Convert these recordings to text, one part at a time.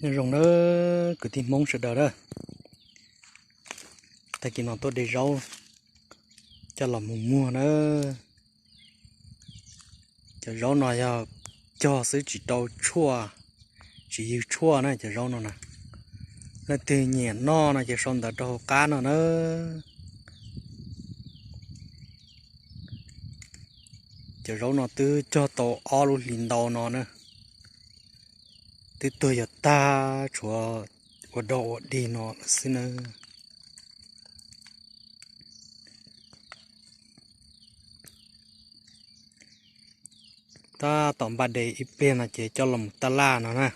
Nyob zoo nawb kwv tij Hmoob sawv daws na, tag kis no tuaj de zaub coj los mus muag na. Cov zaub no yog cog xwb tsis rau tshuaj, tsis ywg tshuaj na cov zaub no na. Leej twg nyiam noj no ces sau ntawv rau hauv qab no na. Cov zaub no twb cog tau ob lub hlis ntau no na, twb tuag yog tag, tshuav ua dog ua dig no lawm xwb na. Tab tom npaj de ib pliag no ces coj los mus taj laj no na.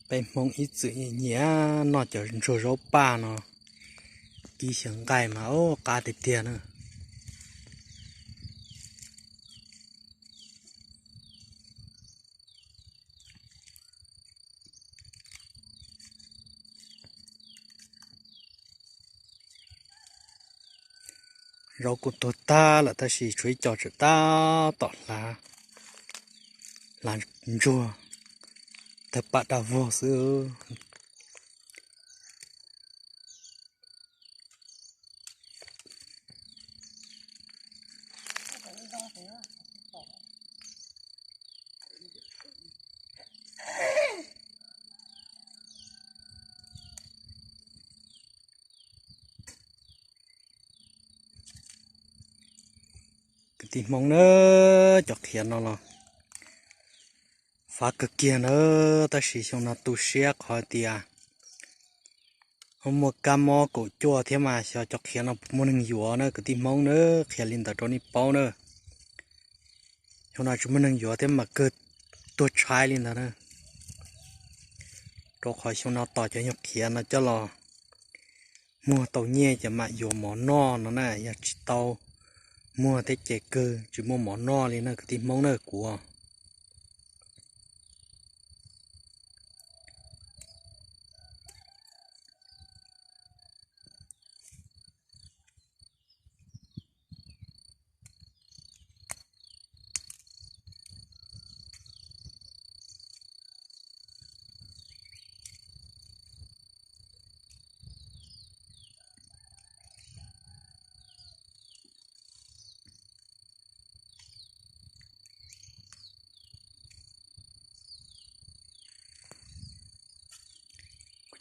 Peb Hmoob ib txwm nyiam noj cov ntsuag zaub paj no, kib xyaw nqaij mas qab tiag tiag na. Zaub kuj tuag tag lawm tab sis tshuav ib co tseem tab tom hlav, hlav ntsuag tawg paj daj vog xwb. Kwv tij Hmoob na, cov qhiav no los fav kawg kiag na, tab sis xyoo no tu siab qhov tias muaj kab mob kaum cuaj thiab mas xyov cov qhiav no puas muaj neeg yuav na kwv tij Hmoob na, qhia li ntawd rau nej paub na. Xyoo no tsis muaj neeg yuav thiab mas kawg tuag tshaib li ntawd na. Rau qhov xyoo no tos cov nyuag qhiav no coj los muag tau nyiaj ces mam yuav mov noj no na, yog tsis tau muag thiab ces kawg tsis muaj mov noj li na kwv tij Hmoob na kuv.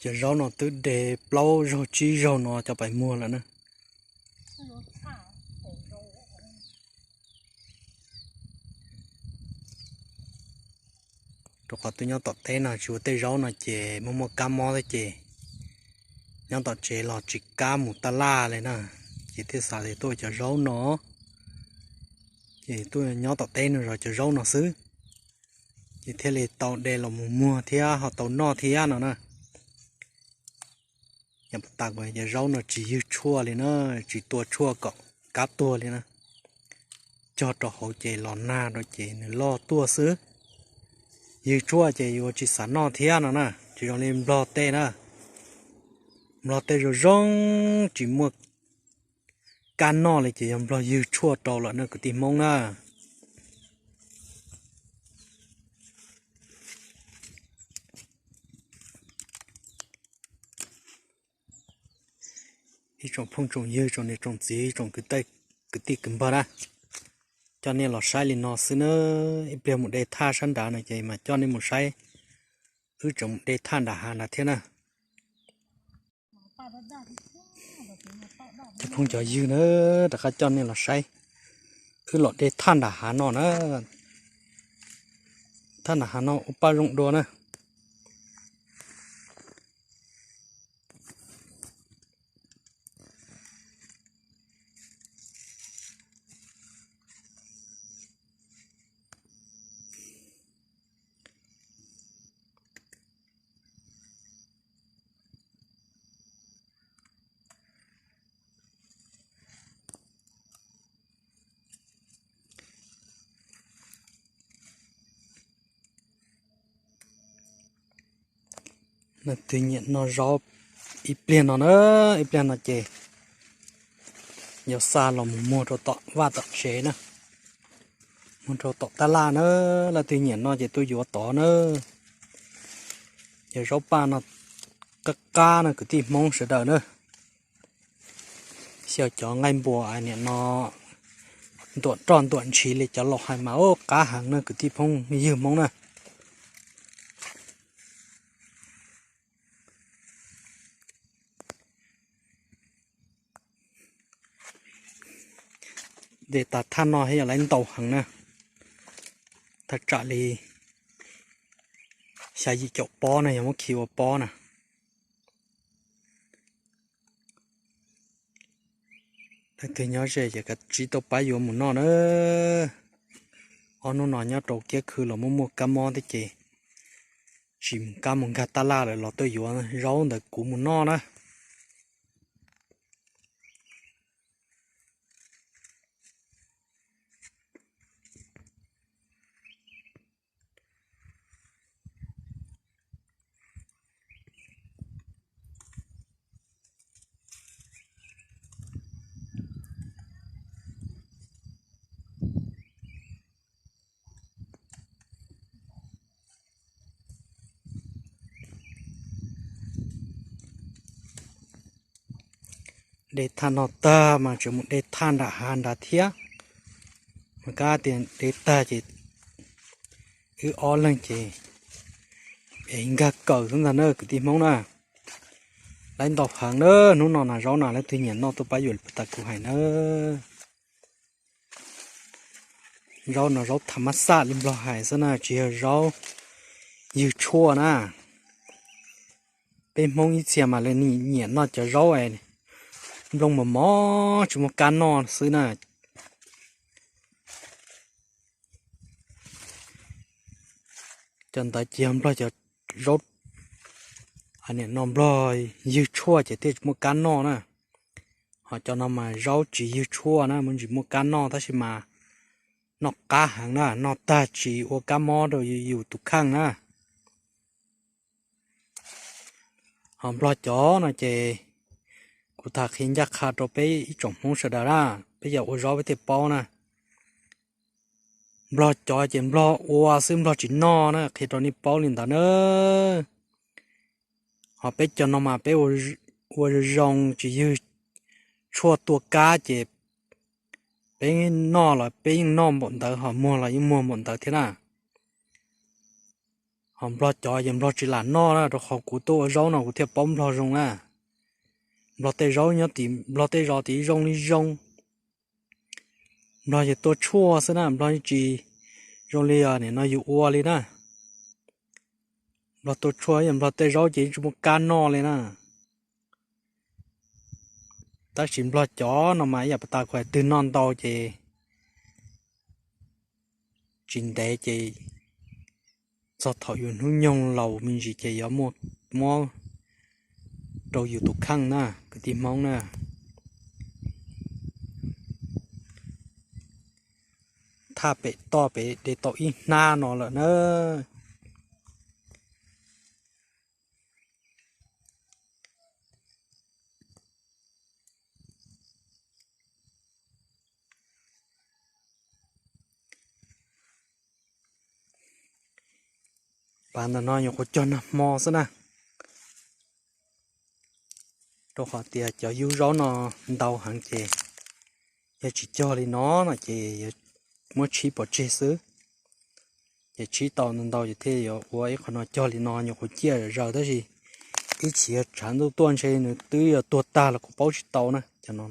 Kuv cov zaub no twb de plaub zaug tsib zaug no coj pais muag lawm na. Rau qhov twb nyob tom teb no tsis ua tej zaub no ces muaj muaj kab mob thiab ces nyob tom tsev los tsis kam mus taj laj li na, ces thiaj xav tias tuaj ua cov zaub no, ces tuaj nyob tom teb no zov cov zaub no xwb, ces thiaj li tau de los mus muag thiab ho tau noj thiab no na. Yog tas kuv cov zaub no tsis ywg tshuaj li na, tsis tua tshuaj kom kab tuag li na, cog rau hauv ces los nag rau ces nws loj tuaj xwb. Ywg tshuaj ces yuav tsis xav noj thiab no na, tsis zoo li nplog tej na. Nplog tej zoo zoo tsis muaj kab noj li ces yog nplog ywg tshuaj rau lawm na kwv tij Hmoob na. Ib tsoom phooj tsoom ywg, tsoom niam tsoom txiv, tsoom kwv tij kwv npawg na, coj nej los saib li no xwb na. Ib pliag mus de thaj sab nrad no ces mas coj nej mus saib, wb tseem mus de thaj nram hav nrad thiab na. Cov phooj cov ywg na, rov qab coj nej los saib, wb los de thaj nram hav no na. Thaj nram hav no ua paj zoo dua na. Leej twg nyiam noj zaub ib pliag no na, ib pliag no ces yuav xa los mus muag rau tom vaj tom tsev na, muag rau tom tab laj na. Leej twg nyiam no ces tuaj yuav tod na. Yog zaub paj no qab qab na kwv tij Hmoob sawv daws na. Xyaw cov nqaij npua niam no ntuam roj ntuam ntshiv li cov laus hais mas ub qab heev na kwv tij phooj ywg Hmoob na. De tag thaj no yog lawv ntau heev na, thaj tsam li xya yim caum pob na yog muab khi ua pob na. Leej twg nyob ze ces kav tsij tau pab yuav mus noj na. Ob hnub no nyob rau kiab khw los muaj muaj kab mob thiab ces tsis mus kab mus nkag tab laj lawm los tuaj yuav zaub ntawm kuv mus noj na. De thaj no tag mas tseem mus de thaj nram hav nrad thiab. Mas kab tias de tag ces wb ob leeg ces es nkag kawm xwb ntag na kwv tij Hmoob na. Lawv ntau heev na, hnub no na zaub na leej twg nyiam noj tuaj pab yuav tas kuv hais na. Zaub no zaub tham mab xaj li Nplog hais xwb na, tsis yog zaub ywg tshuaj na. Peb Hmoob ib txhia mas lawv nyiam noj cov zaub nplooj mos mos tsis muaj kab noj xwb na. Cov ntawd ces yog Nplog cov zaub, niam no Nplog ywg tshuaj ces thiaj tsis muaj kab noj na. Ho cov no mas zaub tsis ywg tshuaj na, muaj ntsis muaj kab noj tab sis mas noj qab heev na, noj tag tsis ua kab mob rau yus tus kheej na. Ho Nplog cov no ces kuv tham qhia ncaj qha rau peb ib tsoom Hmoob sawv daws na, peb yog ua zaub peb thiaj paub na. Nplog cov ces Nplog ua xwb Nplog tsis noj na, qhia rau nej paub li ntawd na. Ho peb cov no mas peb ua zoo tsis ywg tshuaj tua kab ces peb noj los peb yeej noj npaum ntawd, ho muag los yeej muag npaum ntawd thiab na. Ho Nplog cov ces Nplog tsis lam noj na, rau qhov kuv tuaj ua zaub no kuv thiaj paub Nplog zoo na. Nplog tej zaub nyob tim Nplog tej zos tim zoo li zoo. Nplog ces tua tshuaj xwb na, Nplog tsis zoo li nim no yus ua li na. Nplog tua tshuaj, Nplog tej zaub ces tsis muaj kab noj li na. Tab sis Nplog cov no mas ib yam pas tas kuv hais twg noj ntau ces tsis ntev ces txog thaum yus hnub nyoog laus me ntsis ces yuav muaj mob rau yus tus kheej na kwv tij Hmoob na. Thaj pem toj pem de tau ib hnab no lawm na. Pas ntawm no nyuam qhuav cog nag hmo xwb na, rau qhov tias cov yub zaub no ntau heev ces yog tsis cog li no no ces yuav muab tshib pov tseg xwb. Ces tshib tau ntau ntau ces thiaj yuav ua ib qho no cog li no, nyuam qhuav ciaj zom zaws tab sis ib chim yog tshav ntuj tuaj ntshe nws twb yuav tuag tag los kuv paub tsis tau na cov no.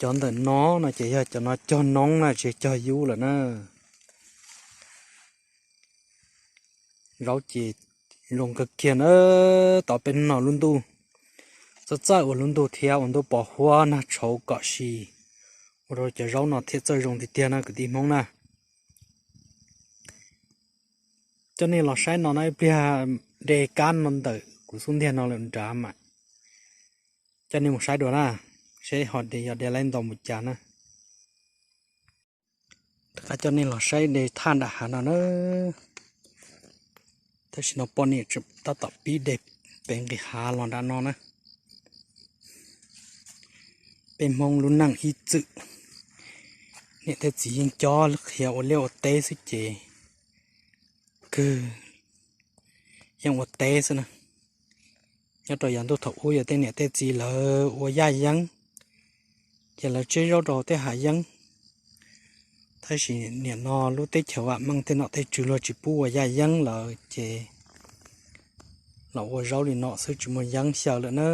Cov ntawm no no ces yog cov no cog noob na, tsis cog yub lawm na. Zaub ces zoo kawg kiag na. Tau peb hnub no lub ntuj txawj txawj ua lub ntuj thiab ua ntuj pos huab nag tshauv kom si, ua rau cov zaub no thiaj txawj zoo tiag tiag na kwv tij Hmoob na. Coj nej los saib no na, ib pliag de kab no ntawm kuv xub ntiag no lawm nrad mas coj nej mus saib dua na, saib ho de yog de laib ntau mus cas na. Qab coj nej los saib de thaj nram hav no na. Tam sim no poj niam tab tom pib de pem nqis hav los nram no na. Peb Hmoob lub neej ib txwm, niam tej txiv yeej cob qhia ua liaj ua teb xwb ces kawg yeej ua teb xwb na. Nyob rau yav ntuj thaum ub yog tej niam tej txiv lawv ua yaj yeeb, ces lawv tseb zaub rau tej hav yeeb. Tab sis niam no lub teb chaws vam meej tej nom tej tswv luag tsis pub ua yaj yeeb lawm ces los ua zaub li no xwb tsis muaj yeeb xyaw lawm na.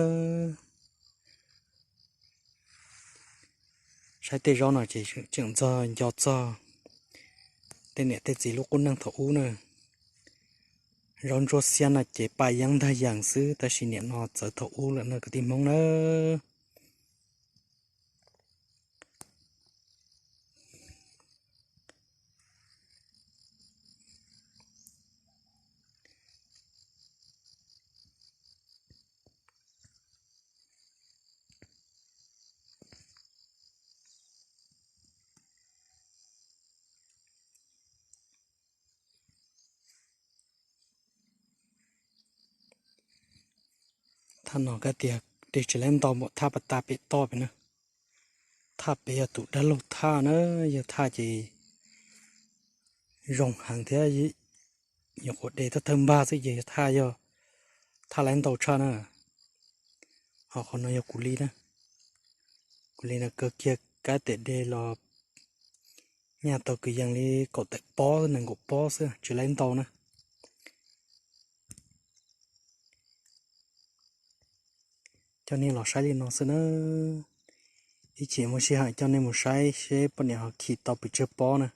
Saib tej zaub no ces tseem nco txog tej niam tej txiv lub qub neej thaum ub na. Zaub ntsuab xiab no ces paj yeeb ntag yees xwb, tab sis niam no txawv thaum ub lawm no kwv tij Hmoob na. Thaj no kab tias de tsis laib ntau npaum thaj pas tas pem toj pem na. Thaj pem yog tus dab laug thaj na, yog thaj ces zoo heev thiab, nyuam qhuav de thawj thawj npag xwb ces yog thaj, yog thaj laib ntau tshaj na. Ho qhov no yog kuv li na, kuv li no kaw kiag kab tias de los nyaj tau kwv yees li kaum tawm pob nees nkaum pob xwb tsis laib ntau na. Coj nej los saib li no xwb na. Ib chim muaj sij hawm coj nej mus saib seb poj niam ho khi tau pes tsawg pob na.